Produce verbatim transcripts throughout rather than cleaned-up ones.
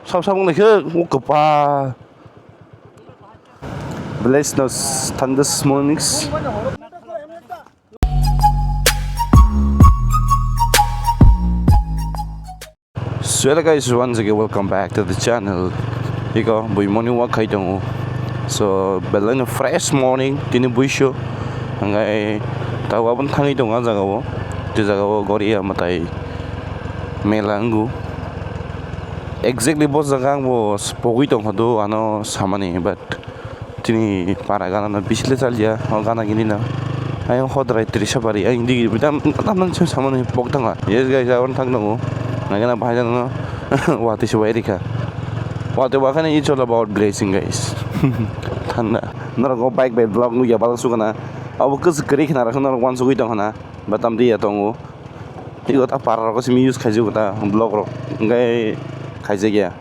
Sab sab wnglaikhe, o kwpal. Bless nos thunderous mornings. So hello guys, once again welcome back to the channel. Iko bui morning walk khai tongo. So belai no fresh morning tini buiso. Hwngai tabo aboni thangwi tongo ah jagao. Tei jagao goriya mwtai mela wngo. Exactly bo jaga ang bo pogwi tongkha do ano samani, but chini para gana no bisile chalia o gana gini no. Ayang hodrai trisa bari ayang digi bidam tamang se samani pok tanga. Yes guys, aboni thang tongo. Nagana bahai jano watwi se bai rikha. Watwi bakhani it's all about blessing guys. Thanda. Norok o bike bai vlog nugya bala sukana. Abo kwchwk kwrwi khna rokha norok wansugwi tongkhana. Batam diya tongo. Tei o ta para rok simi use khaijak ta block rok hingke khaijak ya.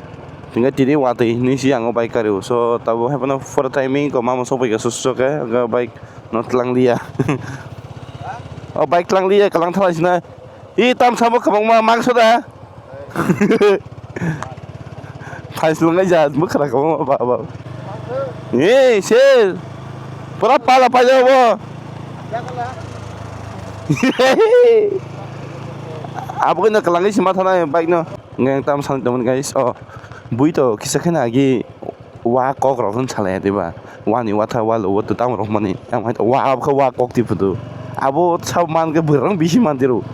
Hingke tini watwi hinui si ang o bike kari o. So tabuk hai phano pura timing ko mama sokphaikha susu ke o bike no tlang liya. O bike tlang liya kalang thalai sina. I tam sabo kwbangma mangso da. Phai swlwng ai ja bwkhra kwbangma ba ba. Ei se pura pala paijak bo. Abo no kwlangwi se ma thanai bike no. Ngang tam san tongmani guys. Oh. Bui to kisa kheno agi wa kok rok no salai ya diba. Wani watha wa lo tamo rok mani. Ang hai wa abo khe wa kok ti phudu. Abo sa man khe bwrang bisi man diru.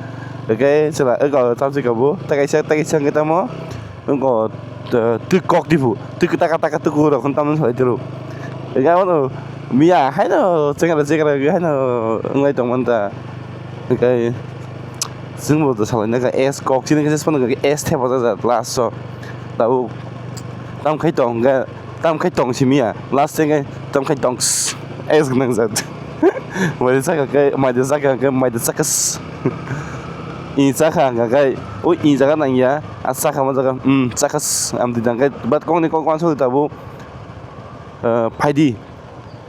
Oke sala ego tam se kabo. Takai sa takai sa ngi tamo. Ego twi kok ti phu. Twi taka taka tuku rok tamno salai diru. Ega ono miya haino chengra chengra haino wnglai tongmani ta. Oke. Chwngbo to salai nai kha S kok chini khe phano S thepa jak jak last o. Tabuk tam khai tong khe tam khai tong simi ya last o khe tam khai tong s S gwnang jak. Mai de saka khe mai de saka khe mai de saka s. I saka hwnkha khe o i jaga nang ya a saka ma jaga um saka s am di dang khe but kok ni kok uansuk tabuk phaidi.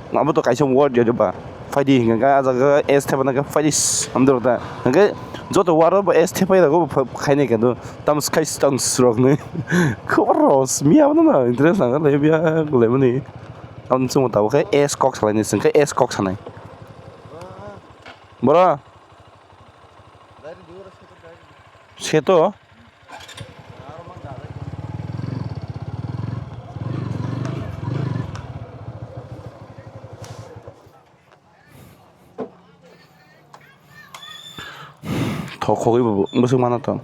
Abo to kaisa word ya ba. Phaidi hingka khe ah jaga S thepa nang khe phaidi s hamdi rok ta. Hingke joto word o bo S thepai rok bo khainai khe do. Tam skai tang srok ni. Khobor ros mi abo no interest nang le bia le mani. Am chungo tabo khe S kok salai ni sing khe S kok sanai. Boro. Seto. Thok khogwi bo bwswk mano to.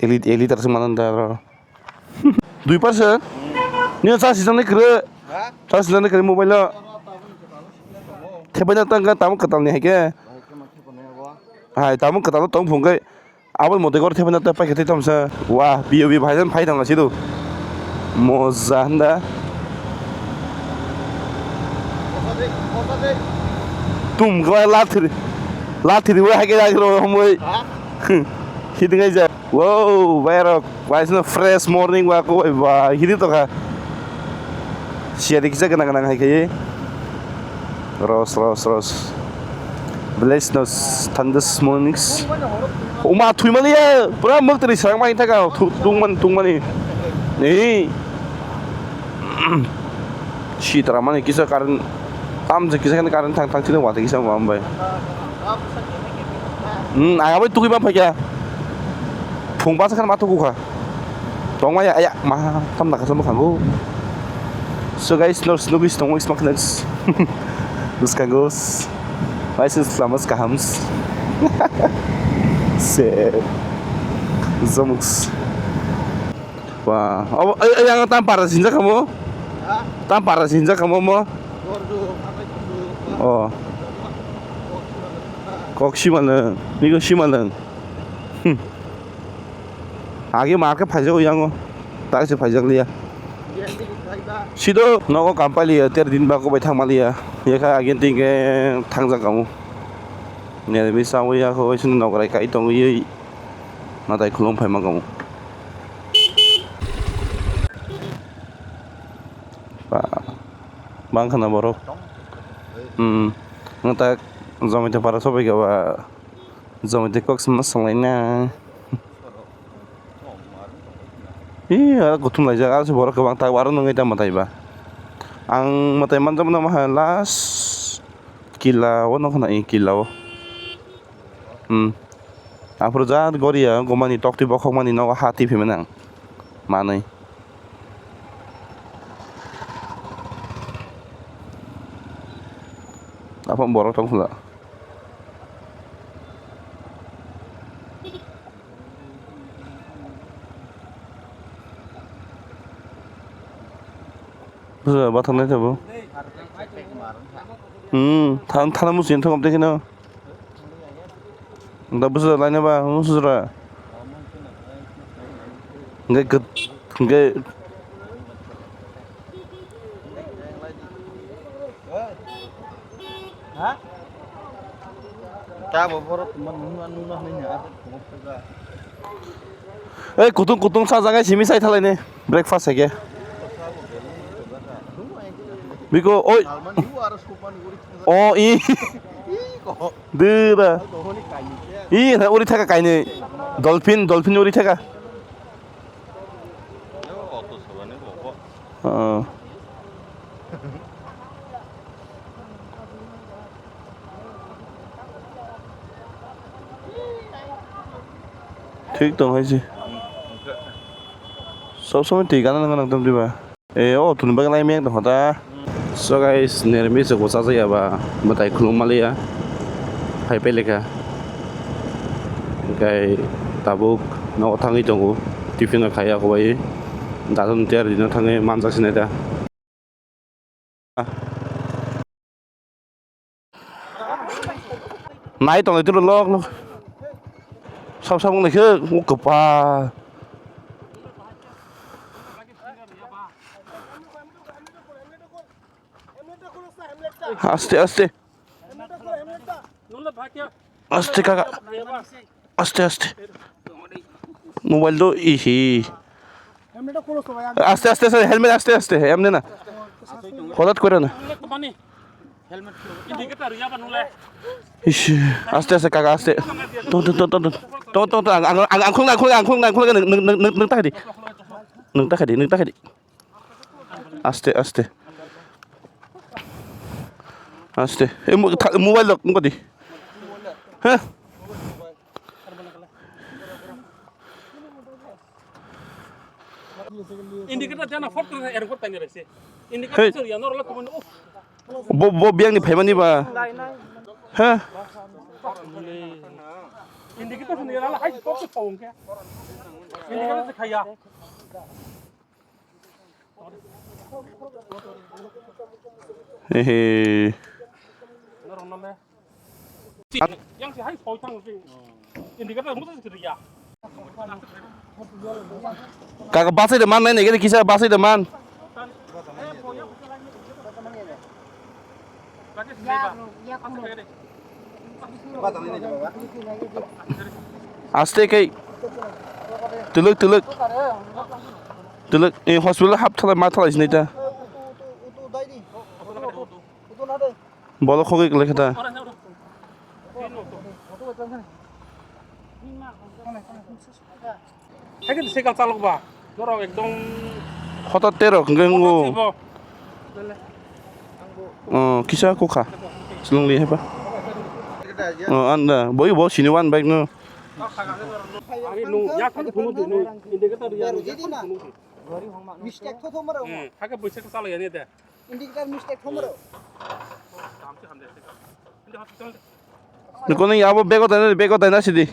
Eli, eli tar se mano da ro. Dui percent? Nini charge sijak nai kwrwi? Ha? Charge sijak nai kwrwi mobile o? Thepai na tang kha tamo kwtal ni hai khe. Hai khe ma thepai nai abo? Hai tamo kwtal o tong phung khe. Abo mote gor thepai na ta paikhe tei tamo sa. Wah, B O B bhai jan phai thang la sido. Moja handa. Tum khe lathiri. Lathiri wa hai khe ro homoi. Ha? Hiding ai ja. Wow, bayarok, waisno fresh morning wa ko ba hidi to kha. Siya de kisa gana gana hai khaye. Ros, ros, ros. Bless nos thunderous mornings. Uma thui mali ya, pura mak teri sarang mai thaka, tungman, tungmani. Ni. Sitra mani kisa karan, tam je kisa kan karan thang thang chini wate kisa ma bai. Hmm, aga bai tugui ba phaikya. Phung basa khan ma tugu kha. Tongma ya, ya, ma, tam da kha tongma khango. So guys, no snow is tongma is maknaks. Bwskango. License lamas kahams. Se. Zomuks. Wah, oh, eh, eh, yang tam para sinja kamu? Ha? Tam para sinja kamu mo? Oh. Kok simaleng, niko simaleng. Hmm. Agi market phaijak yango. Tak se phaijak liya. Sido nogo kampali ya ter din ba ko bai thang mali ya. Ya kha agin tin ke thang jak kamu. Ne mi sawi ya ko sini nograi kai tong yi. Natai khulum phai ma kamu. Ba, bang khana borok. Hmm. Nang tak jomai te para sobai ga ba. Jomai te kok sama salai na. Hi, aro kuthum laijak, aro se borok kwbang tak, aro nungwi tamo taiba. Ang mwtai manjak mano maha last killa o nokho na, i killa o. Hmm. Aphuru jat goriya gomani toktwi bokhokmani nogo ha twi phimani ang. Manwi. Aphang borok tong khwla. Bwsa bathang nai tabo. Hmm, than-, thana musi thangam tei kheno. Da bwsa laina ba, hmm, sujra. Ngai ged, ngai. Ei, kutung kutung sajak ai simi sai thalai ni breakfast hai khe. Biko, oi. O, i. Dura. I, na uri thaka kainwi. Dolphin, dolphin uri thaka. Oh. Thik tong hai se. Sob somoi twi gana nang nang tam diba. E o thun bagwi lai mek tong kha ta. So guys, nirmi se gosa jaya ba mwtai khulum maliya. Phai phai lekha. Hingkai tabuk nogo thangwi tongo. Tiffin rok khaiya kobaiwi. Dadon tiya rino thangwi manjak sinai ta. Nai tonglai tiro lok lok. Sab sab wnglaikhe o kwpal. Aste aste. Aste kaka. Aste aste. Mobile do ihi. Aste aste aste, helmet aste aste, emne na. Hodat kore na. Ish. Aste aste kaka aste. Tong tong tong tong tong. Tong tong tong, ang ang ang ang khulga, ang khulga, ang khulga, ang khulga, nung nung nung nung takadi. Nung takadi, nung takadi. Aste aste. Aste. E mo-, tha-, mobile rok nung kadi. Hah? Indicator jana fort kore airport tani rese. Indicator. Hey. Chori ya nor la kumani, oh. Bo, bo biyang ni phaimani ba. Hah? Indicator ni la hai to ko phone ke. Indicator se khaya. Hehe. Kaka basai de man nai nai kisa basai de man. Aste kai. Tuluk tuluk. Tuluk, eh, hospital hap thalai ma thalai sinai ta. Bolo khogwi kwlai kha ta. Hai khe cycle chalok ba. Norok ekdom hotot terok hwnkhe wngo. Hotot se bo. Oh, kisa kokha. Slung li hai ba. Oh, anda. Boi bo sini wan bike no. Ani nung yak phano phunuk di, nung indicator ya, nung yak phano phunuk di. Mistake tho tho maro. Hmm, hake buisek chalai ya ni de. Indicator mistake tho maro. Nung kono ya bo bego dana, bego dana sidi.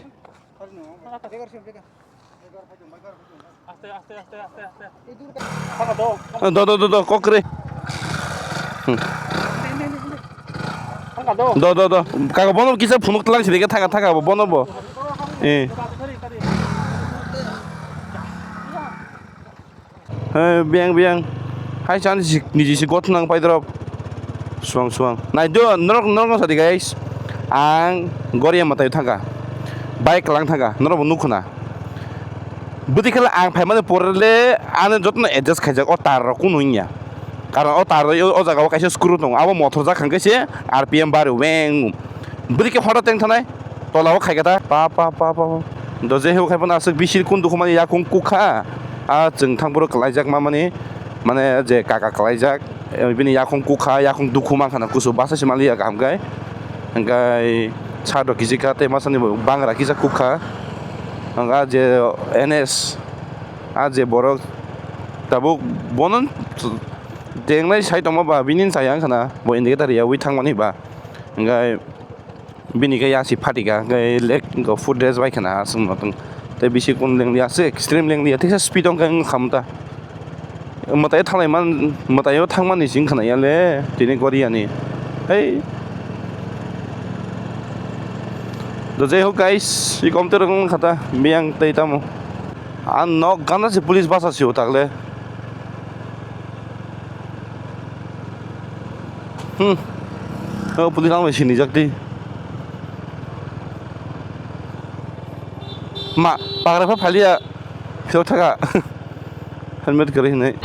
Aste, aste, aste, aste, aste. Thangka do. Do, do, do, do, kokre. Hmm. Thangka do. Do, do, do. Kaka bono kisa phunuk tlang sidi ke thangka, thangka bo, bono bo. Eh. He, biyang, biyang. Hai chan si, niji si gothon ang paidrop. Suang, suang. Nai do, norok, norok no sadi, guys. Ang Goria mwtai thangka. Bike lang thangka. Norok bo nukho na. Bwtwi khe ang phaimani pore le ano jotono adjust khaijak o tar rok kunu wngya. Karon o tar o, o jaga o kaisa screw tongo. Abo mothor jak hwnkhe se R P M bari weng. Bwtwi khe hoda teng thanai. Tola o khaikha ta. Pa, pa, pa, pa, pa. Do je heo khai phano aswk bisir kun dukhumani yakung kukha. Ah, chwng thangphuru kwlaijak mamani, mane je kaka kwlaijak, eh, bini yakung kukha, yakung dukhu mankha na, kusu basa se maliya kaham khe. Hwnkhe sado kisi kha tei masani bo bangra kisa kukha. Hwnkhe ah je N S, ah je borok tabuk bono dengnai sai tongma ba bini saya wngkha na, bo indicator yaui thangmani ba. Hwnkhe bini khe yasi phatika, hwnkhe leg wngkha foot rest bai khna aswk no tong. Tei bisi kun lengli aswk extreme lengli ya, teisa speed wngkha wng khamta. Mwtai thalai man, mwtai o thangmani sing khna ya le, tini gori yani. Hei. Do jai ho guys, i kom terok wng khata, biyang tei tamo. Ang nok gana se police basa si o takle. Hmm. O police ang bai sinijak di. Ma, pagra pha phaliya. Phil thaka. Helmet kwrwi hinwi.